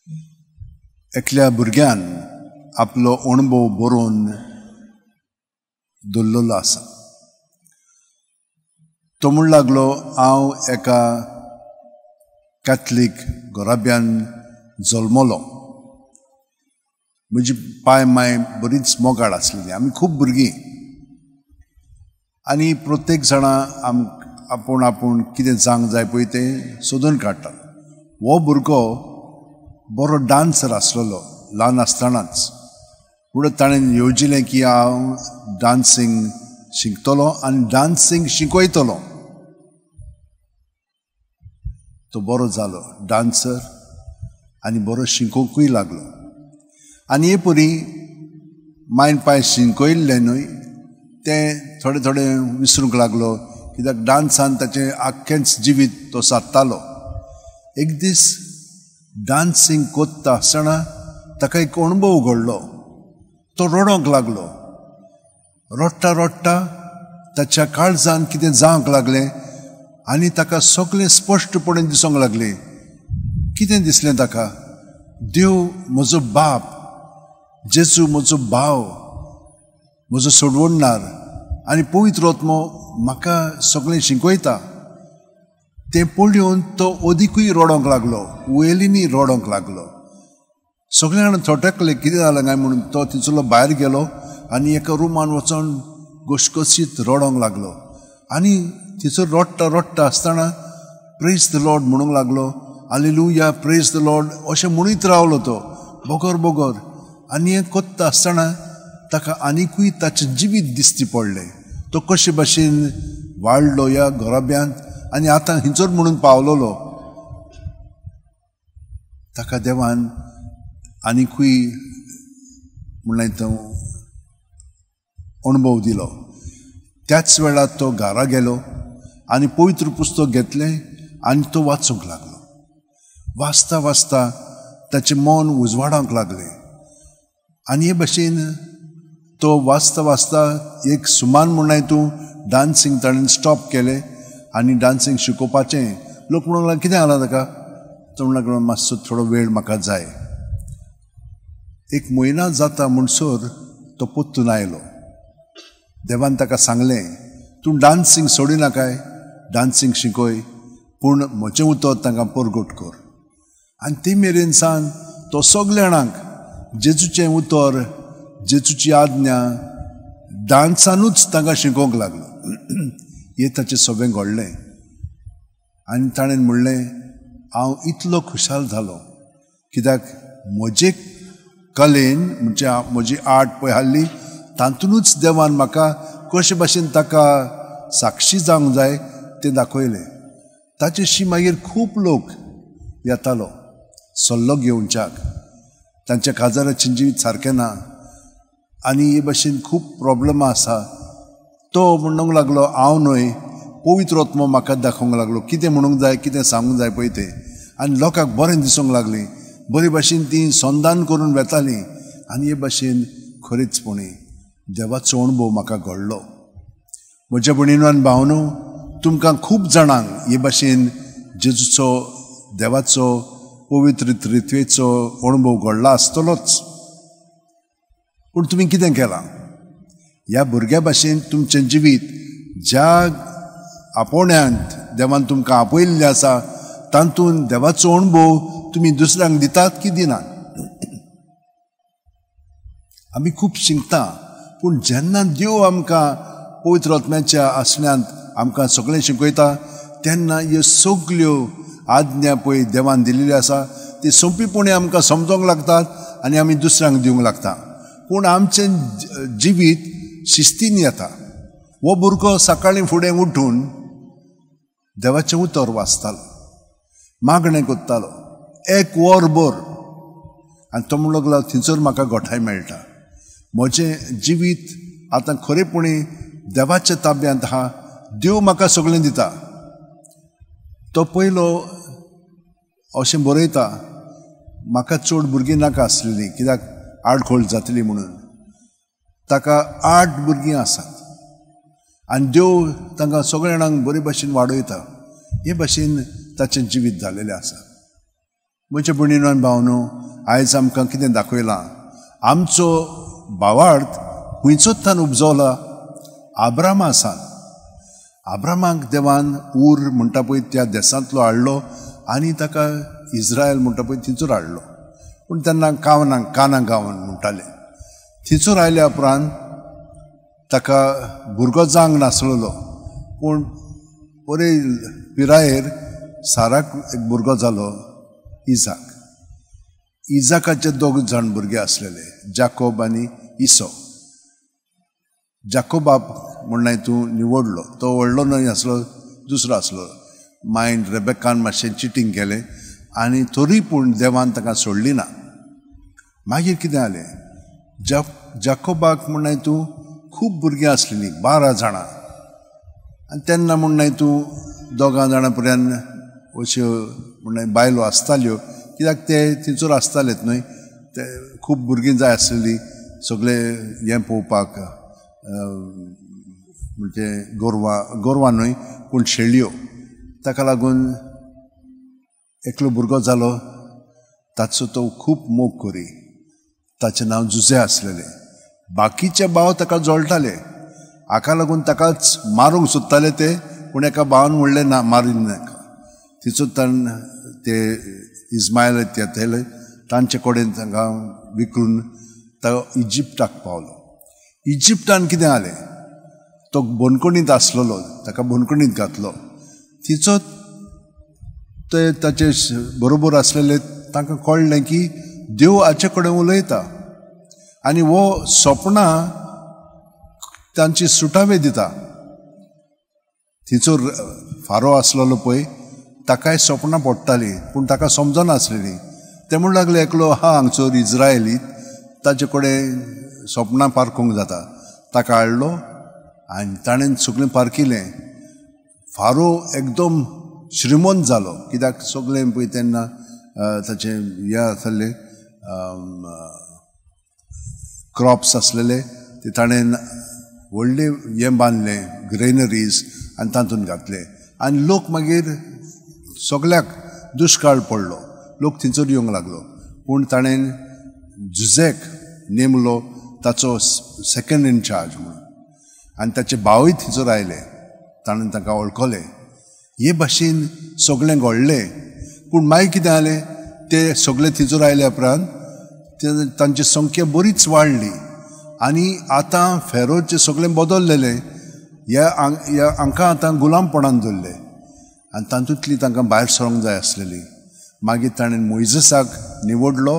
एकल्या भुरग्यान आपलो अणभव बरोवन दवरलेलो आसा. तो म्हूण लागलो, हांव एका कॅथलीक घराब्यान जल्मलो. म्हजी पाय माय बरीच मोगाळ आसलेली. आमी खूब भुरगीं आनी प्रत्येक जाणां आपूण आपूण कितें जावंक जाय पळय तें सोदून काडटा. हो भुरगो बरो डांसर आसलेलो ल्हान आसतनाच. म्हणून ताणें येवजिलें की हांव डांसींग शिकतलो आनी डांसींग शिकयतलो. तो बरो जालो डांसर आनी बरो शिकोवंकूय लागलो. आनी हे परी मायन पांय शिकयल्लें न्हय तें थोडें थोडें विसरूंक लागलो, कित्याक डांसान ताचें आख्खेंच जिवीत तो सादतालो. एक दीस डांसींग कोत्ता आसतना ताका एक अणभव घडलो. तो रडोंक लागलो. रडटा रडटा ताच्या काळजान कितें जावंक लागलें आनी ताका सगळें स्पश्टपणे दिसूंक लागलें. कितें दिसलें ताका? देव म्हजो बाप, जेजू म्हजो भाव, म्हजो सोडवणदार आनी पवित्र आत्मो म्हाका सगळें शिकयता. तें पळोवन तो अदिकूय रडोंक लागलो, उयेलींनी रडोंक लागलो. सगळे जाणां थटकले, कितें जालें काय म्हणून. तो थंयसरलो भायर गेलो आनी एका रुमान वचोन घसघशीत रडोंक लागलो. आनी थंयसर रडटा रडटा आसतना प्रेज the Lord म्हणूंक लागलो, हालेलुया, प्रेज the Lord अशें म्हणीत रावलो तो बगर बगर. आनी हें कोत्ता आसतना ताका आनिकूय ताचें जिवीत दिसती पडलें. तो कशे भाशेन वाडलो ह्या घराब्यांत आनी आतां हिंचोर म्हणून पावलोलो. ताका देवान आनिकूय म्हणलें तो अणभव दिलो. त्याच वेळार तो घरा गेलो आनी पवित्र पुस्तक घेतलें आनी तो वाचूंक लागलो. वाचता वाचता ताचें मन उजवाडांक लागलें. आनी हे भाशेन तो वाचता वाचता एक सुमान म्हणलें तूं डांसींग ताणें स्टॉप केलें आनी डांसींग शिकोवपाचें. लोक म्हणूंक लागले, कितें जालां ताका? तो म्हणूंक लागलो, मातसो थोडो वेळ म्हाका जाय. एक म्हयनो जाता म्हणसर तो परतून आयलो. देवान ताका सांगलें, तूं डांसींग सोडिनाकाय, डांसींग शिकय, पूण म्हजें उतर तांकां परगट कर. आनी ते मेरेन सान तो सगल्या जाणांक जेजूचें उतर, जेजूची आज्ञा डांसानूच तांकां शिकोवंक लागलो. हें ताचें सगळें घडलें. आनी ताणें म्हणलें, हांव इतलो खुशाल जालो कित्याक म्हजे कलेन, म्हणजे म्हजी आर्ट पळय आहली तातूंतच देवान म्हाका कशे भाशेन ताका साक्षी जावंक जाय तें दाखयलें. ताचेशी मागीर खूब लोक येतालो सल्लो घेवच्याक. तांच्या काजाराचें जिवीत सारकें ना आनी हे भाशेन खूब प्रोब्लमां आसा. तो म्हणूंक लागलो, हांव न्हय, पवित्र आत्मो म्हाका दाखोवंक लागलो कितें म्हणूंक जाय, कितें सांगूंक जाय पळय तें. आनी लोकांक बरें दिसूंक लागलें, बरे भाशेन तीं संदान करून वेतालीं. आनी हे भाशेन खरेंचपणी देवाचो अणभव म्हाका घडलो. म्हज्या भयणीनो आनी भावनो, तुमकां खूब जाणांक हे भाशेन जेजूचो, देवाचो, पवित्र त्रित्वेचो अणभव घडला आसतलोच. पूण तुमी कितें केलां? ह्या भुरग्या भाशेन तुमचें जिवीत ज्या आपोवण्यांत देवान तुमकां आपयल्लें आसा तातूंत देवाचो अणभव तुमी दुसऱ्यांक दितात की दिनात? आमी खूब शिकता, पूण जेन्ना देव आमकां पवित्र आत्म्याच्या आसण्यांत आमकां सगळें शिकयता तेन्ना ह्यो सगल्यो आज्ञा पळय देवान दिल्ल्यो आसा ती सोंपेपणी आमकां समजोंक लागतात आनी आमी दुसऱ्यांक दिवंक लागता. पूण आमचें जिवीत शिस्तीन येता. हो भुरगो सकाळीं फुडें उठून देवाचें उतर वाचतालो, मागणें करतालो एक वर भर. आनी तो म्हणूंक लागलो, थंयसर म्हाका गोठाय मेळटा. म्हजें जिवीत आतां खरेपणी देवाच्या ताब्यांत आहा, देव म्हाका सगळें दिता. तो पयलो अशें बरयता, म्हाका चड भुरगीं नाका आसलेलीं कित्याक आडखळ जातली म्हणून. ताका 8 भुरगीं आसात आनी देव तांकां सगळ्या जाणांक बरे भाशेन वाडयता. हे भाशेन ताचें जिवीत जालेलें आसा. म्हज्या भयणीनो आनी भावनो, आयज आमकां कितें दाखयलां? आमचो भावार्थ खंयचोच तान उपजवला? आब्रामा आसान. आब्रामाक देवान उर म्हणटा पळय त्या देशांतलो हाडलो आनी ताका इस्रायल म्हणटा पळय थंयसर हाडलो. पूण तेन्ना कावना काना गांवान म्हणटाले. थंयसर आयल्या उपरांत ताका भुरगो जावंक नासलेलो, पूण बरे पिरायेर साराक एक भुरगो जालो, इजाक. इजाकाचे दोग जाण भुरगे आसलेले, जाकोब आनी इसो. जाकोबाक म्हणल्यार तूं निवडलो, तो व्हडलो न्हय आसलो, दुसरो आसलो. मायन रेबेकान मातशें चिटींग केलें आनी तरी पूण देवान ताका सोडली ना. मागीर कितें जालें, जाकोबाक म्हणल्यार तूं खूब भुरगीं आसलेलीं, 12 जाणां. आनी तेन्ना म्हणल्यार तूं 2 जाणां पर्यंत अश्यो म्हणल्यार बायलो आसताल्यो, कित्याक ते थंयसर आसतालेच न्हय, ते खूब भुरगीं जाय आसलेलीं सगळे हें पळोवपाक, म्हणजे गोरवां, गोरवां न्हय पूण शेळयो. ताका लागून एकलो भुरगो जालो, ताचो तो खूब मोग करी, ताचें नांव जुझे आसलेलें. बाकीचे भाव ताका जळटाले, हाका लागून ताकाच मारूंक सोदताले ते, पूण एका भावान म्हणलें ना, मारीन नाका. तिचो ताण ते इस्मायल येताले तांचे कडेन तांकां विकून तो इजिप्टाक पावलो. इजिप्टान कितें जालें, तो बंदखणींत आसलेलो, ताका बंदखणींत घातलो. तिचो ते ताचे बरोबर आसलेले तांकां कळ्ळें की देव हाचे कडेन उलयता आनी हो सपनां तांची सुटावे दिता. थंयसर फारो आसलेलो पळय, ताकाय सपनां पडटालीं, पूण ताका समजनासलेलीं. ते म्हणूंक लागले, एकलो आहा हांगसर इस्रायली, ताचे कडेन सपनां पारखूंक जाता. ताका हाडलो आनी ताणें सगळें पारखिलें. फारो एकदम श्रीमंत जालो, कित्याक सगळें पळय तेन्ना ताचें हें आसलें, क्रॉप्स आसलेले ते ताणें व्हडलें हें बांदलें, ग्रेनरीज, आनी तातूंत घातले. आनी लोक मागीर सगळ्याक दुश्काळ पडलो, लोक थंयसर येवंक लागलो. पूण ताणें जुझेक नेमलो ताचो सेकंड इन चार्ज म्हणून, आनी ताचे भावूय थंयसर आयले, ताणें तांकां वळखले. हे भाशेन सगळें घडलें. पूण मागीर कितें जालें, ते सगळे थंयसर आयल्या उपरांत तांची संख्या बरीच वाडली आनी आतां फेरोचें सगळें बदललेलें. ह्या हांकां आतां गुलामपणान दवरले आनी तातूंतली तांकां भायर सरोंक जाय आसलेली. मागीर ताणें मोयजेसाक निवडलो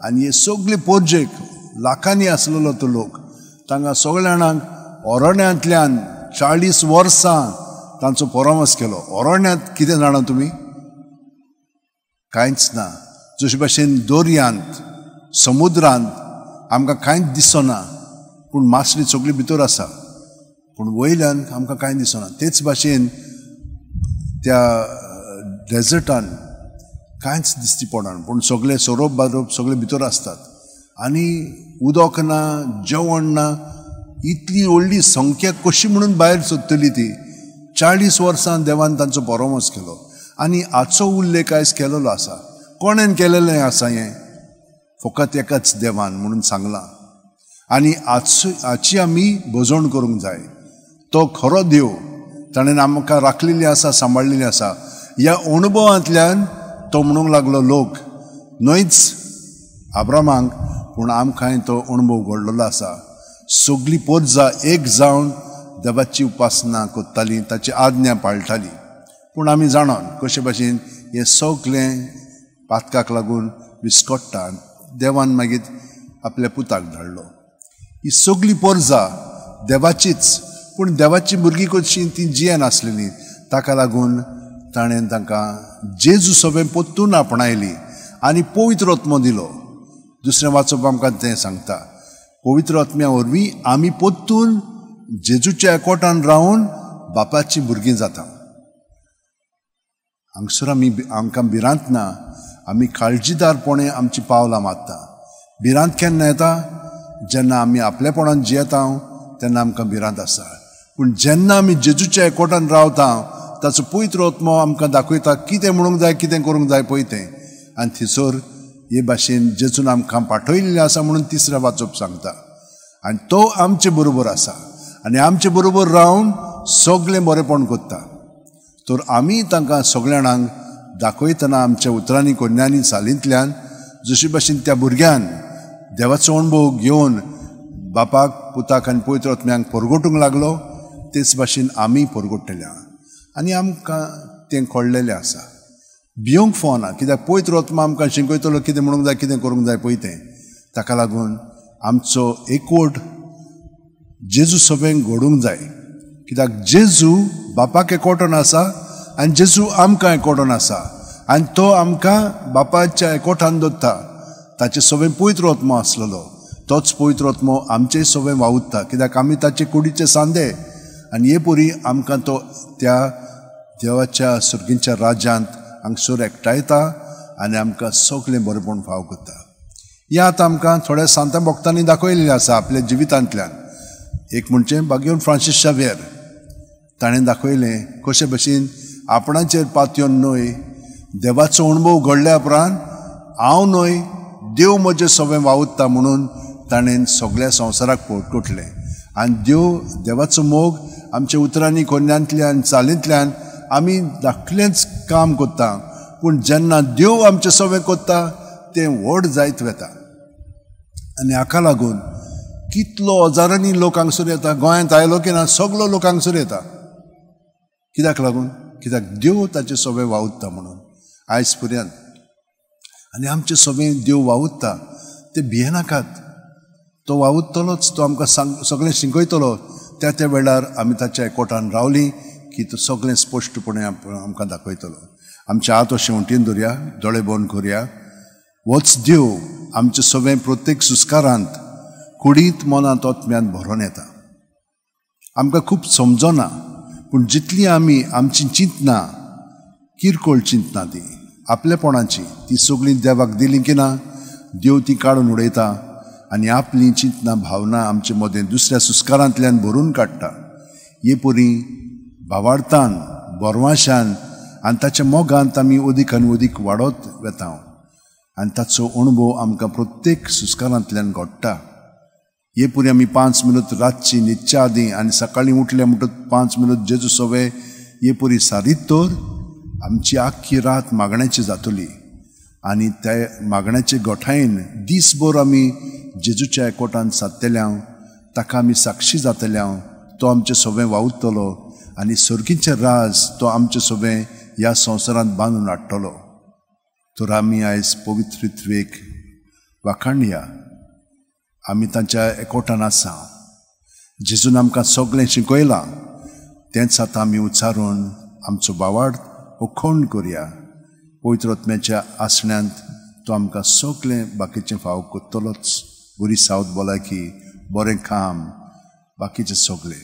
आनी हे सगळे पोरजेक लाखांनी आसलेलो तो लोक, तांकां सगळ्या जाणांक अरण्यांतल्यान 40 वर्सां तांचो परामर्श केलो. अरण्यांत कितें जाणा तुमी? कांयच ना. जशे भाशेन दर्यांत, समुद्रांत आमकां कांयच दिसना, पूण मासळी सगळी भितर आसा, पूण वयल्यान आमकां कांय दिसना. तेच भाशेन त्या डेजर्टान कांयच दिसती पडना, पूण सगळे सोरोप बारोप सगळे भितर आसतात आनी उदक ना, जेवण ना. इतली व्हडली संख्या कशी म्हणून भायर सोदतली ती? 40 वर्सां देवान तांचो परामर्श केलो आनी हाचो उल्लेख आयज केलेलो आसा. कोणेन केलेलें आसा हें? फकत एकाच देवान म्हणून सांगलां. आनी हाची आमी भजवण करूंक जाय. तो खरो देव, ताणें आमकां राखलेली आसा, सांबाळलेली आसा. ह्या अणभवांतल्यान तो म्हणूंक लागलो, लोक न्हयच आब्रामाक, पूण आमकांय तो अणभव घडलेलो आसा. सगळी पोरजा एक जावन देवाची उपासना करताली, ताची आज्ञा पाळटाली. पूण आमी जाणोन कशे भाशेन हें सगळें पातकाक लागून विस्कट्टा. देवान मागीर आपल्या पुताक धाडलो. ही सगळी पोरजा देवाचीच, पूण देवाची भुरगीं कशी ती जियेनासलेली. ताका लागून ताणें तांकां जेजू सगळें परतून आपणायली आनी पवित्र आत्मो दिलो. दुसरें वाचप आमकां तें सांगता, पवित्र आत्म्या वरवीं आमी परतून जेजूच्या एकवटान रावन बापाची भुरगीं जाता. हांगसर आमी आमकां भिरांत ना, आमी काळजीदारपणे आमची पावलां मारता. भिरांत केन्ना येता? जेन्ना आमी आपलेपणान जियेता तेन्ना आमकां भिरांत आसा. पूण जेन्ना आमी जेजूच्या एकवटान रावता, ताचो पवित्र आत्मो आमकां दाखयता कितें म्हणूंक जाय, कितें करूंक जाय पळय तें. आनी थंयसर हे भाशेन जेजून आमकां पाठयल्लें आसा म्हणून तिसरें वाचप सांगता. आनी तो आमचे बरोबर आसा आनी आमचे बरोबर रावन सगळें बरेंपण करता. तर आमी तांकां सगळ्या जाणांक दाखयतना आमच्या उतरांनी कोन्यांनी चालींतल्यान जशी भाशेन त्या भुरग्यान देवाचो अणभव घेवन बापाक पुताक आनी पवित्र आत्म्यांक परगटूंक लागलो तेच भाशेन आमी परगट्टल्या आनी आमकां तें कळ्ळेलें आसा. भिवंक फावना कित्याक पवित्र आत्मा आमकां शिकयतलो कितें म्हणूंक जाय, कितें करूंक जाय पळय तें. ताका लागून आमचो एकवट जेजू सगळ्यांक घडूंक जाय कित्याक जेजू बापाक एकवटोन आसा आनी जेजू आमकां एकवटोन आसा आनी तो आमकां बापाच्या एकवटान दवरता. ताचे सगळें पवित्र आत्मो आसलेलो तोच पवित्र आत्मो आमचेय सगळें वावुरता कित्याक आमी ताचे कुडीचे सांदे आनी हे परी आमकां तो त्या देवाच्या सर्गीच्या राज्यांत हांगसर एकठांयता आनी आमकां सगळें बरेंपण फाव करता. हें आतां आमकां थोड्या सांतां भक्तांनी दाखयल्लें आसा आपल्या जिवितांतल्यान. एक म्हणजे बागेवन फ्रांसीस शाव्येर ताणें दाखयलें कशे भशेन आपणाचेर पातयेवन न्हय देवाचो अणभव घडल्या उपरांत हांव न्हय देव म्हजें सगळें वावुरता म्हणून ताणें सगळ्या संवसाराक पोटकोटलें. आनी देव देवाचो मोग आमच्या उतरांनी कोन्यांतल्यान चालींतल्यान आमी धाकलेंच काम करता पूण जेन्ना देव आमचें सगळें करता तें व्हड जायत वता. आनी हाका लागून कितलो हजारांनी लोक हांगसर येता. गोंयांत आयलो की ना सगलो लोक हांगसर येता. कित्याक लागून? कित्याक देव ताचें सगळें वावुरता म्हणून आयज पर्यंत. आनी आमचें सगळें देव वावुरता ते भियेनाकात. तो वावुरतलोच, तो आमकां सगळें शिकयतलो. त्या त्या वेळार आमी ताच्या एकवटान रावली की तो सगळें स्पश्टपणे आमकां दाखयतलो. आमच्या हात अशें वण्टीन धरया, दोळे बंद करया. होच देव आमचे सगळें प्रत्येक सुस्कारांत कुडींत मनांत आत्म्यांत भरोन येता. आमकां खूब समजना पूण जितली आमी आमची चिंतना किरकोळ चिंतना ती आपलेपणाची ती सगळीं देवाक दिली की ना देव ती काडून उडयता आनी आपली चिंतना भावना आमचे मदें दुसऱ्या सुस्कारांतल्यान भरून काडटा. हे परी भावार्थान बरवाशान आनी ताच्या मोगांत आमी अदीक आनी अदीक वाडत वता आनी ताचो अणभव आमकां प्रत्येक सुस्कारांतल्यान घडटा. हे पुरी आमी 5 मिनट रातची न्हिदच्या आदीं आनी सकाळीं उठले म्हणटकच 5 मिनट जेजू सवे हे पुरी सारीत तर आमची आख्खी रात मागण्याची जातली आनी त्या मागण्याचे गोठायेन दीसभर आमी जेजूच्या एकवटान सादतले हांव, ताका आमी साक्षी जातले हांव. तो आमचें सगळें वावुरतलो आनी सर्गीचें राज तो आमचें सगळें ह्या संवसारांत बांदून हाडटलो. तर आमी आयज पवित्र त्वेक वाखाणया. आमी तांच्या एकवटान आसा. जेजून आमकां सगळें शिकयलां तेंच आतां आमी उच्चारून आमचो भावार्थ अखंड करया. पवित्र आत्म्याच्या आसण्यांत तो आमकां सगळें बाकीचें फाव करतलोच. बरी सावत भलायकी, बरें काम, बाकीचें सगळें.